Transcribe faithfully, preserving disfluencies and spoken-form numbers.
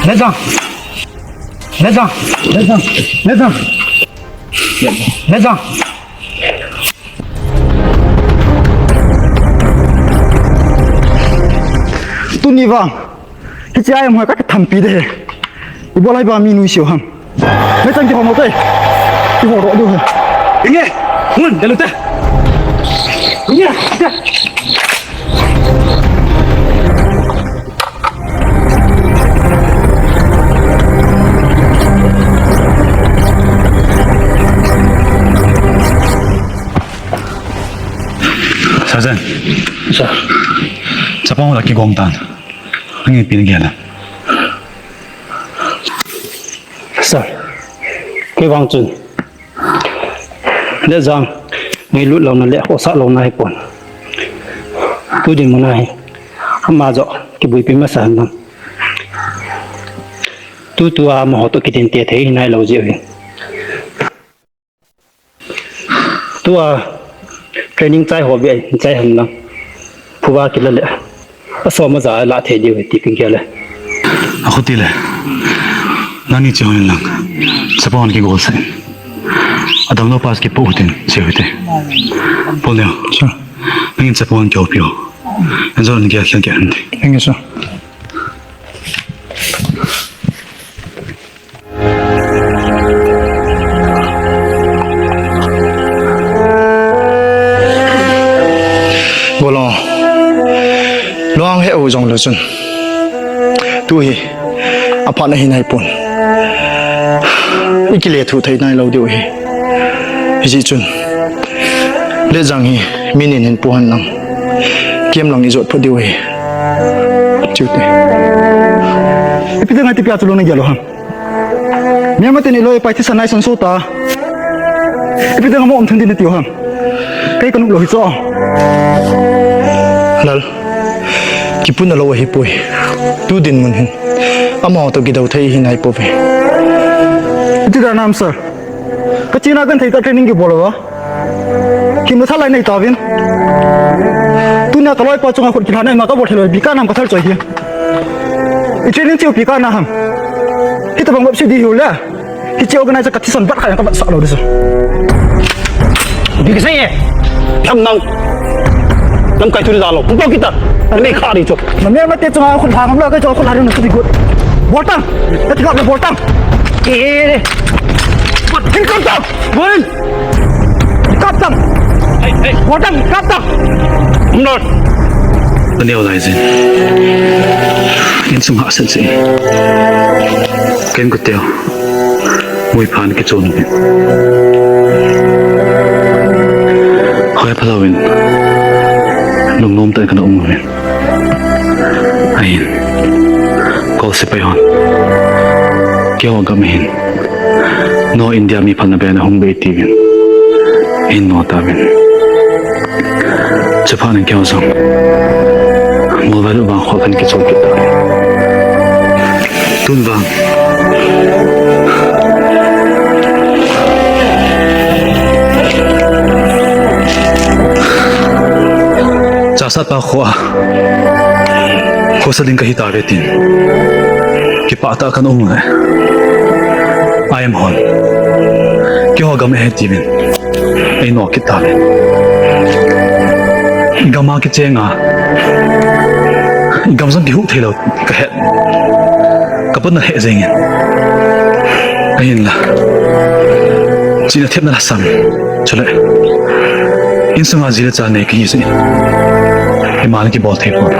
Lejang. Lejang. Lejang. Lejang. Tuni vang. Hiche a em hoi ka thampi de. Ibola hi ba mi nuisat ham. Mechang kihou mo te. Kihou ro diu he. Inge. Mun, dalu te. Inge. Sergeant. Sir. Chapang la kigong tan. Angi pin gela. Sir, kei vang chun Lejang ngailut louna le khohsah louna hi pon. Tu dinmun a hi ama joh kibuipi masa hen lang. Tutua amaho toh kitin te thei hi nai lou jeh u hin. Tua training chai ho beh chai hen lang. Phuba kila le. Asom aja la thei diu ti pin kia le. Akhuti le. Nani che hon lang. Chapang kigol sa. Adamlou pass kipo tin che hote. Paul Neo. Sir. Nangin chapang kihoupi o. Enjoy ni kia kia hante. Thank you, sir. Golong. Luang he u jong lou chun. Tu hi. Aphat na hin hai pon. I kile thu thei nai lou diu hi. Hijeh chun. Lejang hi. Minin hin pu han lang. Kiam lang i jot phot diu hi. Chute. Ipi te ngai ti pia chu lou na gelo ham. Myanmar te ni loi pai thisan nai san so ta. Ipi dang mo um thun din tiu ham. Kei ka nup lou hi cho. Lal. Kipuna lou ahi poi. Tu dinmun hin. Amaho toh kidou thei hi nai pouve. Iti dan ham sir. Ka china kan thei ta training kibol lou a. Kimna thalai nei tauvin. Tunia ka loipa chunga khut kilhana ima ka bol thei lou, ipi kana ham ka thal choi hi. I training cheu ipi kana ham. Hitabang bep si di hiu le. Hiche organize ka thisan bat kha ka bat sa lou di chu. Ipi kisei e. Tham nang. Lamkai thu di da lou. Pumpo kita. Nei kha di chu. Na me mate chunga khut hang lou ka chu khut hang na chu di gut. Bol tang. Ka thilap le bol tang. E. Bol. Hin kam tang. Bol. Kap tang. Hey, hey. Bol tang, kap tang. Umlot. Ka neo lai jin. Insung hahsat jin. Ken ka teo. Mui phan kichon uvin. Hoi phalou vin. Lungnom tah in kana um uvin. Ahin. Kol sepai hon. Keiho gam hin. No India mi phalna bena hung bei tiuvin. Hin no tauvin. Chuphat in keiho jong. Molvailup vang kho kan kichol kit tauvin. Tun vang. Chasatpa kho a. Khosa ding kahi tave tin. Kipah tah a kan um le. I am hon. Keiho gam ahi tiuvin. Ei no kit tave. Gam a kicheng a. Gam jong kihuh thei lou kahet. Ka putna heh jeng in. Ahinla. Chihna thepna lhasam. Chule. Insunga ji le cha nei kahi jeh in. Ima le kibol thei pon.